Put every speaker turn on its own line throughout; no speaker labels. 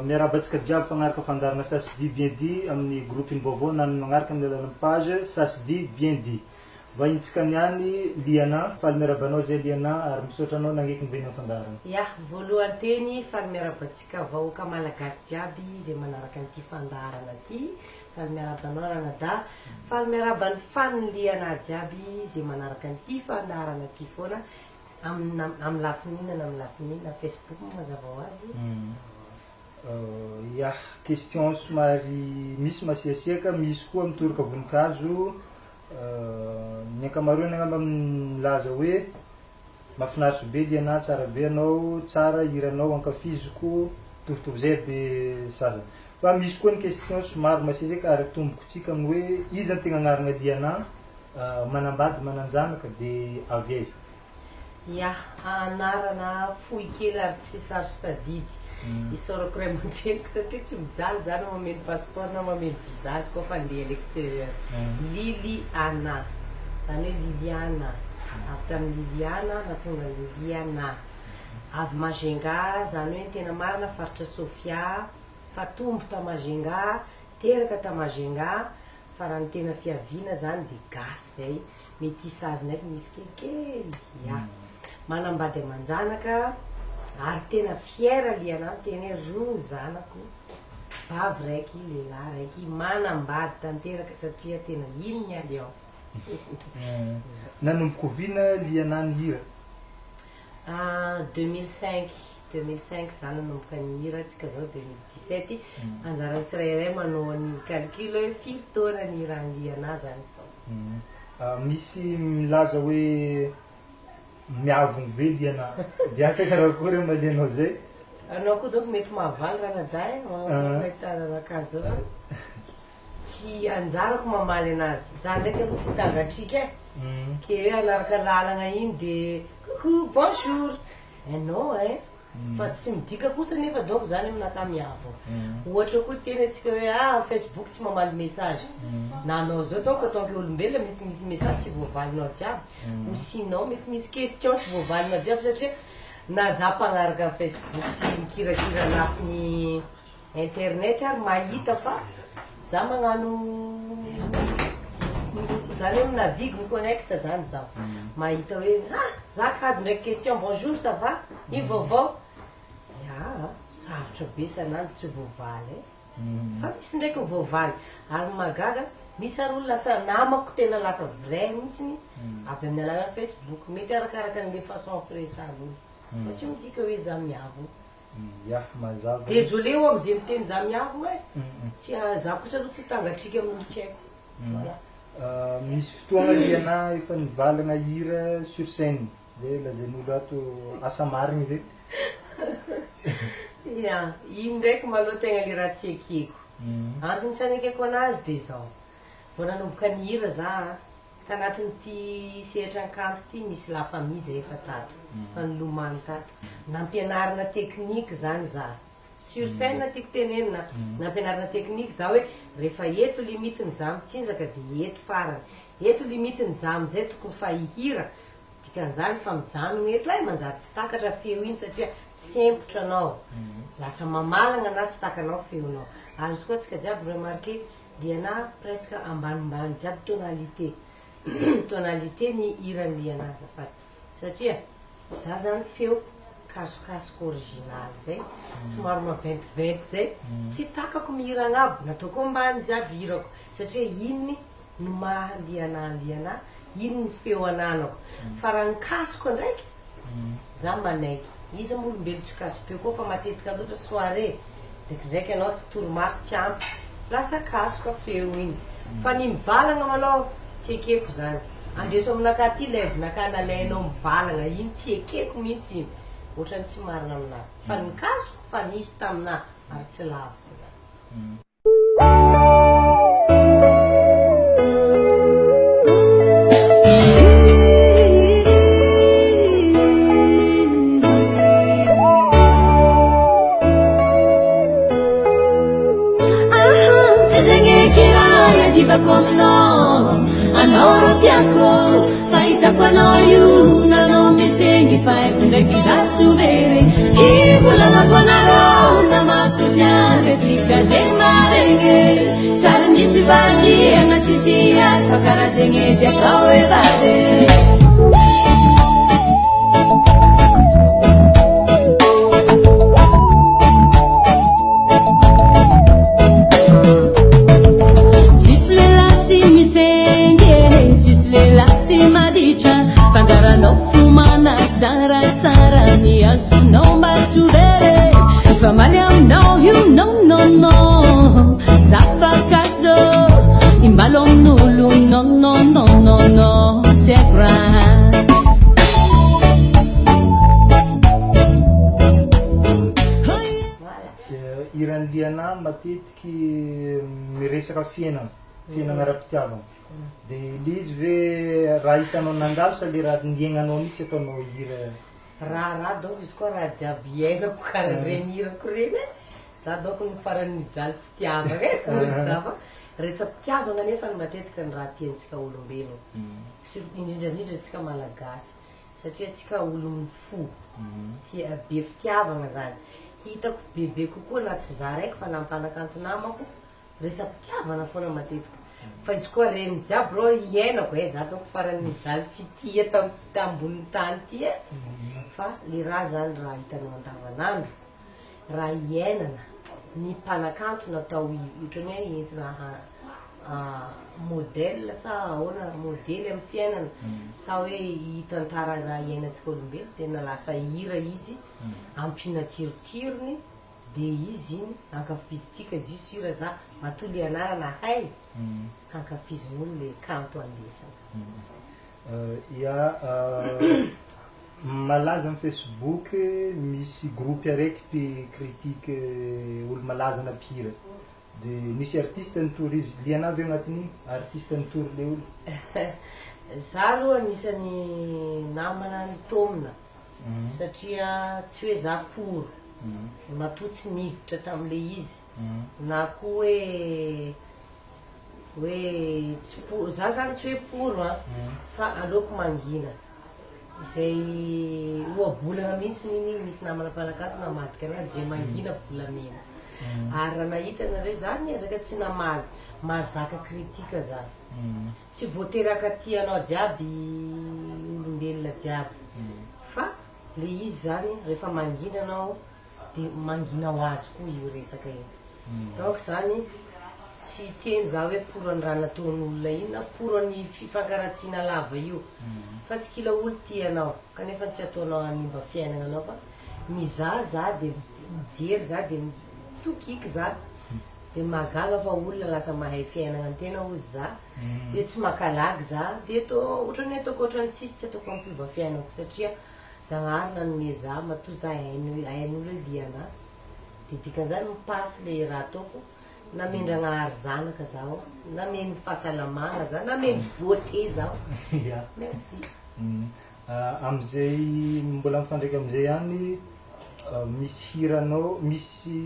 Miarahaba antsika jiaby mpagnaraka fandaharana Ça se dit bien dit amin'ny groupe iny vaovao na ny magnaraka amin'ny alalan'ny page Ça se dit bien dit. Vahintsika niany Liana, faly miarahaba anao zay Liana ary misaotra anao nagneky ny vahiny amin'ny fandaharana.
Ya, voalohany teny faly miarahaba antsika vahoaka malagasy jiaby izay manaraka an'ity fandaharana ity, faly miarahaba anao ranadahy, faly miarahaba ny fan Liana jiaby izay manaraka an'ity fandaharana ity foana amin'ny amin'ny lafiny inona na amin'ny lafiny inona, Facebook moa mazava ho azy.
Ya, question somary misy masiasiaka, misy koa mitoroka voninkazo, Ny ankamaroany angamba milaza hoe mahafinaritra be Liana, tsara be anao, tsara hiranao, ankafiziko, mitovitovy zay be sasany. Fa misy koa ny question somary masiasiaka ary atomboko-tsika amin'ny hoe iza no tegna agnarana Liana, manambady, manan-janaka, de avy aiza?
Ya, anarana fohy kely ary tsy sarotro tadidy. Isaorako ray aman-dreniko satria tsy mijaly za na mameno passeport na mameno visa azy koa fa andeha à l'extérieur. Lily Anna, zany hoe Liliana, avy tamin'i Liliana nahatonga an'i Liliana. Avy Majunga, zany hoe ny tena marina faritra Sofia, fa tombo ta Majunga, teraka ta Majunga, fa raha ny tena fiaviana zany dia gasy zay. Métissage ndraiky misy kelikely ya. Manambady aman-janaka ary tena fier liana miteny hoe ry ny zanako vavy raiky lehilahy raiky manambady tanteraka satria tena iny ny alliance.
Nanomboka oviana Liana nihira?
2005, 2005 za nanomboka nihira, tsika zao 2017, anjaran'ny tsirairay manao ny calcul hoe firy taona nihiran'i Liana zany zao.
Misy milaza hoe miavogno be liana de asa karakory amalianao zay?
Anao koa donc mety mahavaly ranadahy e, mahita rakazo zao a. Tsy anjarako mamaly anazy, za ndraiky aloha tsy tangatrika e, ke hoe hanaraka lalagna iny de coucou, bonjour, hainao ein. Fa tsy midika kosa nefa donc zany aminakahy miavona. Ohatra koa teny antsika hoe ah am facebook tsy mamaly message. Na anao zao donc en tant que olombelona mety misy message tsy voavalinao jiaby. Ou sinon mety misy question tsy voavalinao jiaby satria na za mpagnaraka am facebook sy mikirakira lafiny internet ary mahita fa za magnano zany hoe mi-navigue mi-connecte zany zaho mahita hoe ah za kajy ndraiky question bonjour ça va ino vaovao ya sarotra be isan'andro tsy voavaly e fa misy ndraiky ny voavaly ary ny mahagaga misy ary olo lasa namako tena lasa vrai mihitsiny avy amin'ny alalan'ny facebook mety arakaraka an'le façon firesahan'olo fa tsy midika hoe za miavona.
Ya, mazava.
Désolé ho am'ze miteny za miavogna e, tsy za kosa aloha tsy tangatrika amin'olo tsy haiko. Voilà.
Misy fotoagna liana efa nivalagna hira sur scène, zay lazain'olo ato, asa marigny ve?
Ya, iny ndraiky malôha tegna le raha tsy ekeko. Antony tsy anekeko anazy de zao, vao nanomboka nihira za Tanatin'ity sehatra ny kanto ity nisy la famille zay efa tato, fa nilomano tato. Nampianarina technique zany za. Sur scène tiako tenenina, nampianarina technique za hoe rehefa eto limite ny za mitsinjaka dia eto farany, eto limite ny za amizay tokony fa hihira, dikan'izany fa mijanona eto eh, manjary tsy takatra feo iny satria sempotra anao, lasa mamalagna na tsy takanao feonao. Ary izy koa tsika jiaby remarquer Liana presque ambanimbany jiaby tonalité tonalité ny hiran'i Liana azafady satria za zany feoko kasokasoka original zay somary maventiventy zay tsy takako mihira agnabo nataoko ambany jiaby hirako satria iny no maha Liana Liana iny ny feo ananako fa raha ny kasoka ndraiky Za manaiky. Iza moa olombelo tsy kaso-peo koa fa matetika loatra soirée ndraikindraiky anao tsy torimaso tsy ampy lasa kasoka feo iny. Fa ny mivalagna malôha tsy ekeko zany. Andreso aminakahy ty live nakahy nalainao mivalagna iny tsy ekeko mihitsy iny. Otrany tsy marina aminahy. Fa ny kasoko fa nisy taminahy ary tsy laviko zany.
Tsary misy vadiagna tsisy ady fa karaha zegny edy atao hoe vady e. Tsisy lehilahy tsy misengy e, tsisy lehilahy tsy maditra, fanjaranao fo manatsaratsara ny azonao mba tsy ho very e, famaly aminao io non non non, za fakajo imbalo amin'olo non non non non non, tsy haiko raha.
Hiran'i Liana matetiky miresaka fiainana, fiainana ara-pitiavana. De le izy ve raha hitanao nandalo sa le raha niaignanao mihitsy ataonao hira?
Raharaha donc izy koa raha jiaby iainako karaha reny hirako reny e, za donc no farany nijaly fitiavana e, hoy za fa resa-pitiavana nefa no matetika ny raha tiantsika olombelona, surtout indrindra indrindra antsika malagasy satria antsika olon'ny fo, tia be fitiavana zany, hitako bebe kokoa na tsy za raiky fa na mpanakanto namako Resa-pitiavana foana matetika. Fa izy koa reny jiaby rô iainako e, za dônko farany nijaly fitia tam tambonin'ny tany ty e, fa le raha zany raha hitanao andavanandro, raha iainana, ny mpanakanto natao ohatran'ny hoe entina ha modèle sa ahoana, modely amin'ny fiainana, sa hoe hitantara raha iainantsika olombelo, tena lasa hira izy, ampiana tsirotsirony, De izy iny ankafizintsika izy io sur za matoa le anarana hay hankafizin'olo le kanto andesina.
Ya malaza am facebook misy groupe araiky mpi critique olo malaza na mpihira de nisy artiste nitory izy, liana ve agnatin'igny artiste nitory le olo?
Za aloha anisany namana nitômina satria tsy hoe za pour matoa tsy niditra tamle izy na koa hoe hoe tsy pour za zany tsy hoe pour an fa aleoko mangina izay ohabolana mihitsy iny misy namana mpanakanto namadika anazy zay mangina volamena ary raha nahita nareo za niezaka tsy namaly mahazaka critique za Tsy voatery hakatia anao jiaby olombelona jiaby fa le izy zany rehefa mangina anao de mangina ho azy koa io resaka io donc zany tsy hiteny za hoe pour ny raha nataon'olona iny na pour ny fifankaratsiana lava io fa tsy kila olo tia anao kanefa tsy ataonao hanimba fiainana anao fa mizaha za de mijery za de mitokiky za De mahagaga fa olona lasa mahay fiainagna ny tena ozy za de tsy maka lagy za de tô otrany hoe ataoko otrany tsisy tsy ataoko mampiova fiainako satria Zagnahary nanome za matoa za hainy hain'olo hoe liana de dikan'izany mi-passe le raha ataoko namendragnahary zanaka zaho nameny fahasalamagna za nameny beauté zaho merci.
Amizay mbola mifandraika amizay ihany misy hiranao misy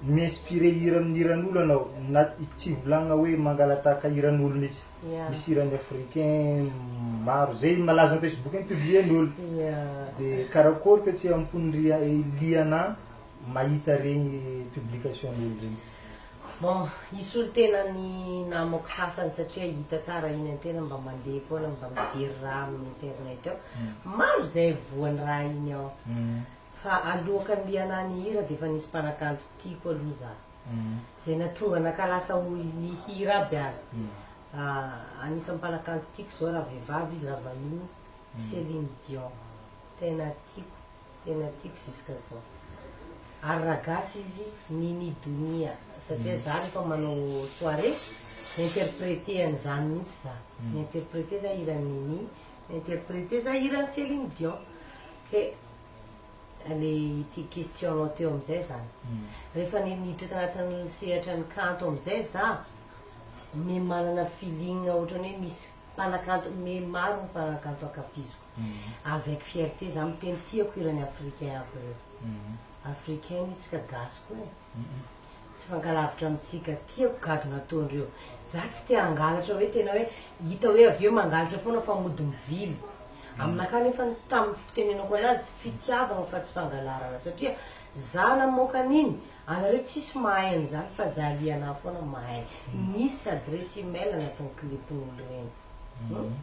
mi-inspiré hira amin'ny hiran'olo anao na tsy volagnina hoe mangalatahaka hiran'olo mihitsy misy hiran'ny africain maro zay malaza am facebook iny publier-n'olo de karakôry fihetseham-pon'i Liana mahita regny publication-n'olo regny?
Bon, hisolo tena ny namako sasany satria hita tsara iny antena mba mandeha foana mba mijery raha amin'ny internet ao. Maro izay voan'ny raha iny ao. Fa aloakan'ny liana nihira dia efa nisy mpanakanto tiako aloha za. Izay nahatonga anaka lasa ho nihira aby ary. Anisan'ny mpanakanto tiako izao raha vehivavy izy raha vahiny Céline Dion. Tena tiako. Tena tiako jusqu'à zao. Ary raha gasy izy Nini Donia satria za rehefa manao soirée mi-interpreter an'izany mihitsy za. Mi-interpreter za hiran'i Nini, mi-interpreter za hiran'i Céline Dion. Ke le ity question-nao teo amizay zany. Rehefa niditra tanatin'ny sehatra ny kanto amizay za, me manana feeling ohatran'ny hoe misy mpanakanto, me maro ny mpanakanto ankafiziko. Avec fierté za miteny tiako hirany africain aby reo. Africain anie tsika gasy koa e. Tsy fankalavitra amintsika, tiako gadona ataondreo. Za tsy te hangalatra hoe tena hoe hita hoe avy eo mangalatra foana fa mody mivily. Aminakahy nefa tamin'ny fitenenako anazy fitiavagna fa tsy fangalarana satria za namoaka an'iny, anareo tsisy mahay an'izany fa za liana foana mahay. Nisy adresse email anatin'ny clip-n'olo reny. Hum.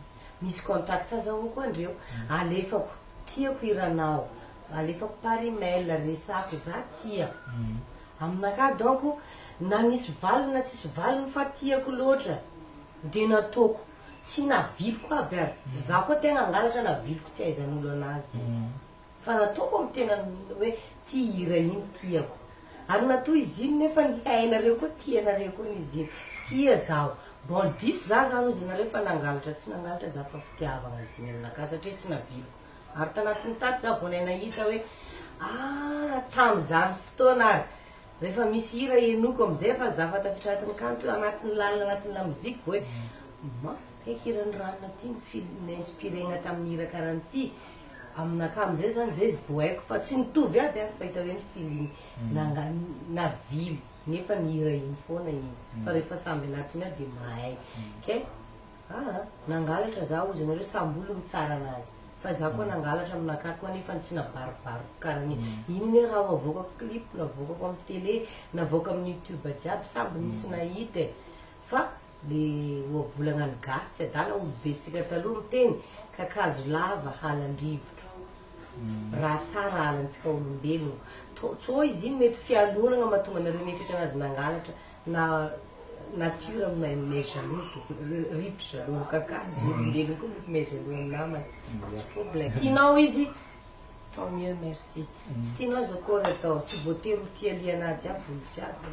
Misy contact azahoako andreo. Alefako, tiako hiranao, alefako par email, resako, za tia. Aminakahy donc na nisy valiny na tsisy valiny fa tiako loatra de nataoko. Tsy naviliko aby ary. Za koa tegna hangalatra naviliko tsy ahaizan'olo anazy izy. Fa nataoko amy tena hoe ty hira iny tiako. Ary natoa izy iny nefa ny hainareo koa tianareo koa izy iny. Tia zaho. Bon diso za zany ozy nareo fa nangalatra tsy nangalatra za fa fitiavagna izy iny aminakahy satria tsy naviliko. Ary tanatin'ny tato za vao nahay nahita hoe ah tam'zany fotoana ary rehefa misy hira henoko am'zay fa za fa tafiditra anatin'ny kanto anatin'ny lalina anatin'ny lamoziky vao hoe ma heky hiran'ny ranona ty ny fil- ni-inspirer-gna tamin'ny hira karaha an'ity. Aminakahy am'zay zany zay izy vao haiko fa tsy nitovy aby ary fa hita hoe ny feeling nanga- navily nefa ny hira iny foana iny fa rehefa samby anatiny ao de mahay ke aa nangalatra za ozy nareo samby olo mitsara anazy fa za koa nangalatra aminakahy koa nefa tsy nabaribariko karaha an'iny iny anie raha ho avoakako clip navoakako amy tele navoaka amin'ny youtube jiaby samby nisy nahita e fa le ohabolagna ny gasy tsy adala olobetsika taloha miteny kakazo lava halan-drivotro raha tsara halantsika olombelogno tô tsô izy iny mety fialonagna mahatonga anareo mieritreritra anazy nangalatra na nature mahay jaloux rip jaloux kakazo olombelogno koa mety mahay jaloux amy namany tsy problème tianao izy tant mieux merci tsy tianao izy akory atao tsy voatery ho tia liana jiaby olo jiaby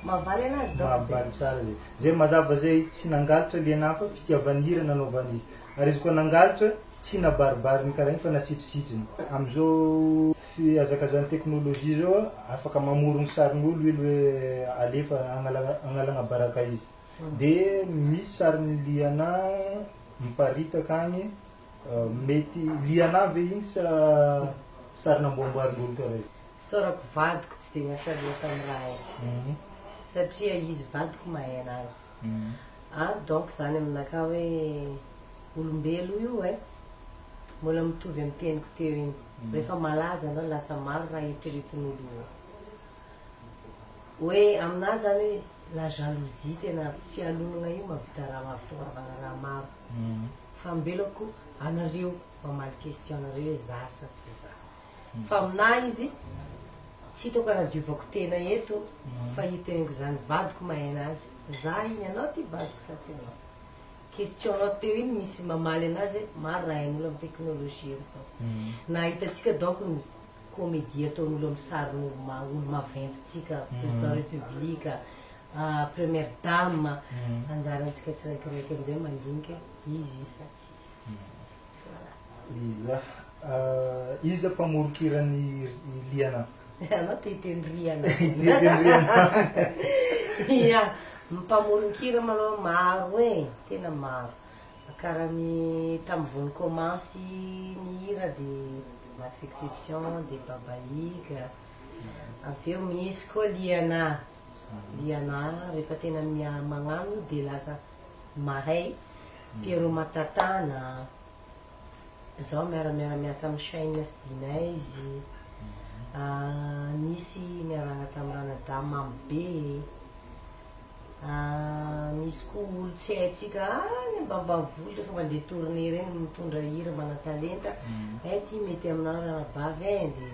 mahavaly anazy donc zay.
Mahavaly tsara zay. Zay mazava zay tsy nangalatra liana fa fitiavany hira nanaovany izy. Ary izy koa nangalatra tsy nabaribariny karaha iny fa nasitrisitriny. Am'izao fihazakazahan'ny teknôlôjia zao a, afaka mamorogno sarin'olo ilo hoe alefa agnalana agnalana baraka izy. De misy sarin'ny liana miparitaka agny, mety liana ve igny sa sary namboamboarin'olo karaha io?
Isaorako vadiko tsy de niasa loatra amy raha io satria izy vadiko mahay anazy. Ah donc zany aminakahy hoe olombelo io e, mbola mitovy amy teniko teo igny, rehefa malaza anao lasa maro raha eritreretin'olo io. Hoe aminahy zany hoe la jalousie tena fialonana io mahavita raha mahavita raha maro. Fa ambelako anareo mamaly question nareo hoe za sa tsy za. Fa aminahy izy tsy hitako anadiovako tena eto fa izy teneniko zany vadiko mahay anazy, za iny anao ty vadiko sa tsy anao. Question nao teo iny misy mamaly anazy hoe maro raha hain'olo amy teknôlôjia amizao. Na hitantsika donc ny comédie ataon'olo amy sarin'olo ma- olo maventy-tsika, président république, première dame, anjarantsika tsiraikiraiky amizay mandinika izy sa tsy izy. Voilà.
Ia. Iza mpamoron-kiran'i Liana?
Anao te hiteny Riana.
Te hiteny Riana.
Ia, mpamoron-kira malôha maro e, tena maro. Karaha ny tamin'ny vao ni-commence nihira de Max Exception, de Babaïka, avy eo misy koa Liana, Liana rehefa tena mia- magnano de lasa mahay, Pierrot Matatana, zaho miara-miara-miasa amy Shyn sy Dinaise, nisy niarahana tamin'ny ranadahy Mamy Be, misy koa olo tsy haintsika any ambanimbanivohitra rehefa mandeha tournée regny mitondra hira manan-talenta, hay ty mety aminao ranabavy e, de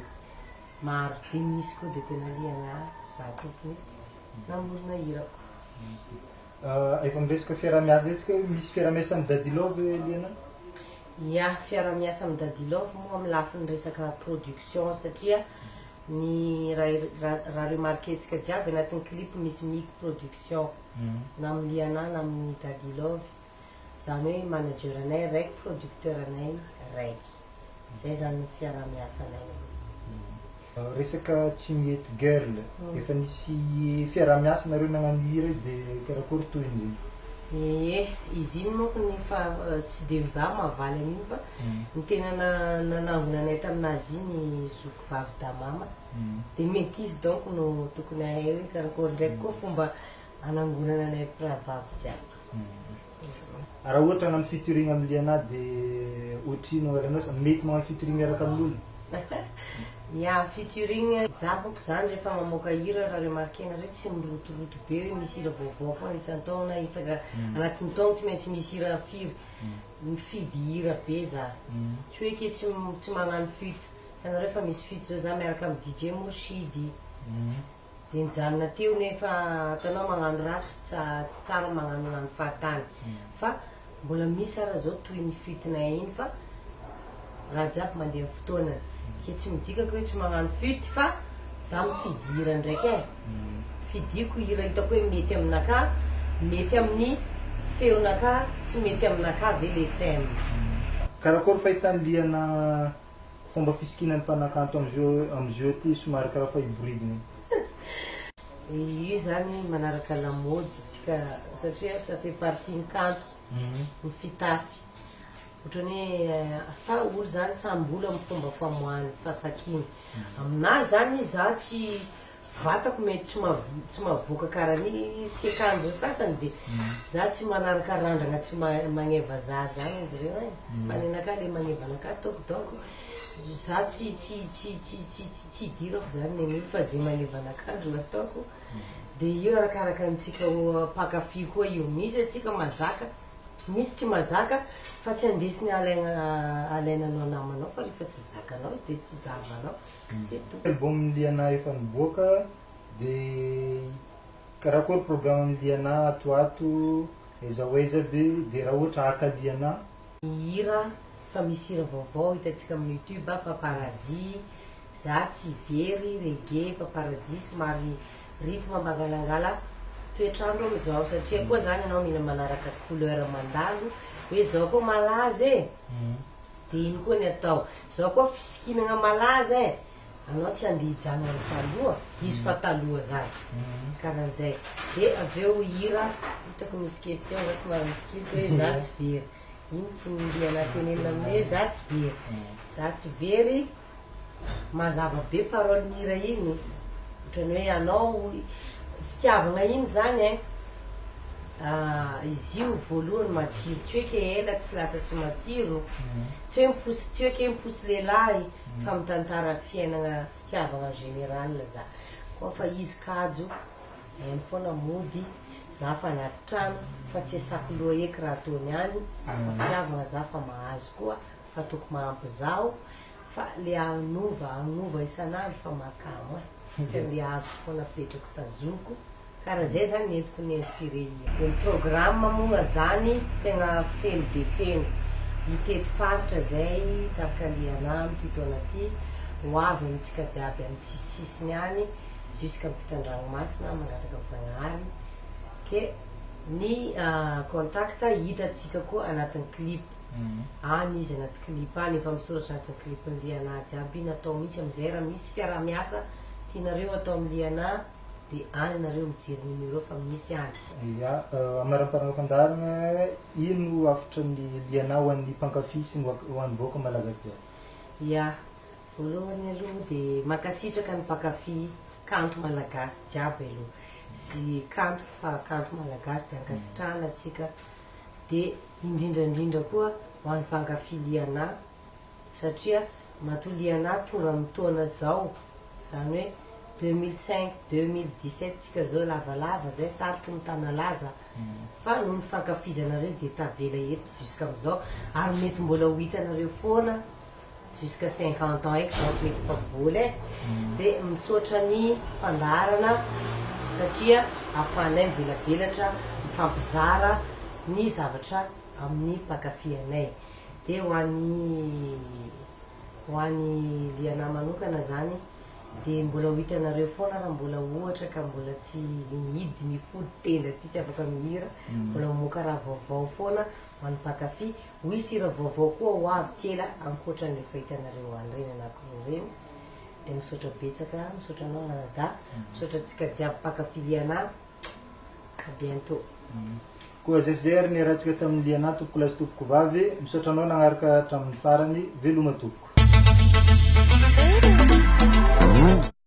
maro de misy koa de tena liana za tompony namorona hirako.
Efa miresaka fiaraha-miasa zay tsika hoe misy fiaraha-miasa amy Dadi Love Liana?
Ia, fiaraha-miasa amy Dadi Love moa amy lafiny resaka production satria ny raha raha remarquer-tsika jiaby anatin'ny clip misy Mick production na amy Liana na amin'ny Dadi Love, zany hoe manager anay raiky producteur anay raiky, zay zany ny fiaraha-miasanay.
Resaka Tsimihety Girl, efa nisy fiaraha-miasa nareo nagnano hira io de karakory tohiny zay?
Ie, izy iny manko ny fa tsy de za mahavaly an'iny fa ny tena na- nanangona anay taminazy iny zoky vavy damama de mety izy donc no tokony hahay hoe karakory ndraiky koa fomba anangonana anay mpirahavavy jiaby.
Raha ohatra hagnano featuring amin'i Liana de ohatrino ary anao mety magnano featuring miaraka amin'olo?
Ya, featuring, za boko zany rehefa mamoaka hira raha remarquer-nareo tsy mirotoroto be hoe misy hira vaovao foana isan-taona isaka anatin'ny taogno tsy maintsy misy hira firy, mifidy hira be za, tsy hoe ke tsy tsy magnano feat, hitanareo fa misy feat zao za miaraka amin'ny DJ Morshidy, de nijanona teo nefa hitanao magnano raha tsy tsa- tsy tsara magnanognano fahatany fa mbola misy ara zao tohin'ny feat-nay iny fa raha jiaby mandeha amin'ny fotoanany, ke tsy midika ko hoe tsy magnano feat fa za mifidy hira ndraiky e, fidiko hira hitako hoe mety aminakahy, mety amin'ny feonakahy sy mety aminakahy ve le thème.
Karakôry fahitan'i Liana fomba fisikinan'ny mpanakanto amzio amzio ty somary karaha fa hiboridina.
Io zany manaraka lamaody tsika satria ça fait partie ny kanto, ny fitafy. Ohatran'ny hoe fa olo zany samby olo amin'ny fomba famoahany fasakiny. Aminahy zany za tsy vatako mety tsy maha tsy mahavoaka karaha ny fiakanjon'ny sasany de za tsy manaraka randragna tsy ma- magneva za zany izy reo e, fa nenakahy le magneva anakahy ataoko donc za tsy tsy tsy tsy tsy tsy idirako zany nen'olo fa ze magneva anakahy no ataoko de io arakaraka antsika mpankafy koa io, misy antsika mazaka misy tsy mazaka fa tsy andesiny alaigna alainanao namanao fa rehefa tsy zakanao izy de tsy zahavanao. C'est tout.
Album Liana efa niboaka de karakory programme Liana ato ato aiza ho aiza be de raha ohatra haka Liana.
Ny hira fa misy hira vaovao hitantsika amin'ny youtube paparazzi, za tsy very, reggae, paparazzi somary rythme mangalangala toetr'andro amin'izao satria koa zany ianao mila manaraka couleur mandalo hoe zao koa malaza e! De ino koa ny atao? Zao koa fisikinagna malaza e! Anao tsy andeha hijanona any taloha, izy fa taloha zany. Karan'zay. De avy eo hira, hitako nisy question nga somary nitsikiko hoe za tsy very. Ino tian'i Riana tenenina amin'ny hoe za tsy very? Za tsy very, mazava be parole-n'ny hira iny, ohatran'ny hoe anao, fitiavagna iny zany ein, izy io voalohany matsiro, tsy hoe ke ela tsy lasa tsy matsiro, tsy hoe miposy tsy hoe ke miposy lehilahy fa mitantara fiainagna fitiavagna en général za, koa fa izy kajo hainy foana mody, za fa anaty trano fa tsy asako loha eky raha ataony any fa fitiavagna za fa mahazo koa fa toko mahampy zaho fa le hanova hanova isan'andro fa mahakamo eh, satria le azoko foana apetrako tazomiko karaha zay zany ny entiko ny inspiré hira. Ny programme moa zany tegna feno de feno, hitety faritra zay tarika Liana amty taona ty, ho avy amintsika jiaby any sisisisiny any jusque ampitan-dranomasina mangataka avy Zagnahary ke ny contact hitantsika koa anatin'ny clip. Any izy anaty clip any, efa misoratra anatin'ny clip-n'i Liana jiaby iny atao mihitsy amin'izay raha misy fiaraha-miasa tianareo atao amin'i Liana dia any nareo mijery numéro fa misy any.
Ya, amaramparana fandaharana, ino hafatra ny Liana ho an'ny mpankafy sy ny ho an'ny vahoaka malagasy jiaby?
Ya, voalohany aloha dia mankasitraka ny mpankafy kanto malagasy jiaby aloha sy kanto fa kanto malagasy dia ankasitrahana antsika dia indrindra indrindra koa ho an'ny mpankafy Liana satria matoa Liana tonga amin'ny taona zao zany hoe 2005 2017 tsika zao lavalava zay sarotro mitana laza fa noho ny fankafizanareo dia tavela eto jusqu'amin'izao ary mety mbola ho hitanareo foana jusqu'à 50 ans eky donc mety fa vola e dia misaotra ny fandaharana satria ahafahanay mivelabelatra mifampizara ny zavatra amin'ny mpankafy anay dia ho an'ny ho an'i Liana manokana zany dia mbola ho hitanareo foana raha mbola ohatra ka mbola tsy mihidy mifody tenda aty tsy afaka mihira mbola mamoaka raha vaovao foana ho an'ny mpankafy. Ho hisy hira vaovao koa ho avy tsy ela ankoatra ny efa hitanareo any ireny anankiroa ireny. Dia misaotra betsaka, misaotra anao anadahy, misaotra antsika jiaby mpankafy Liana. À bientôt.
Koa zay sy zay ary niarahantsika tamin'i Liana tompokolahy sy tompokovavy, misaotra anao nagnaraka hatramin'ny farany, veloma tompoko.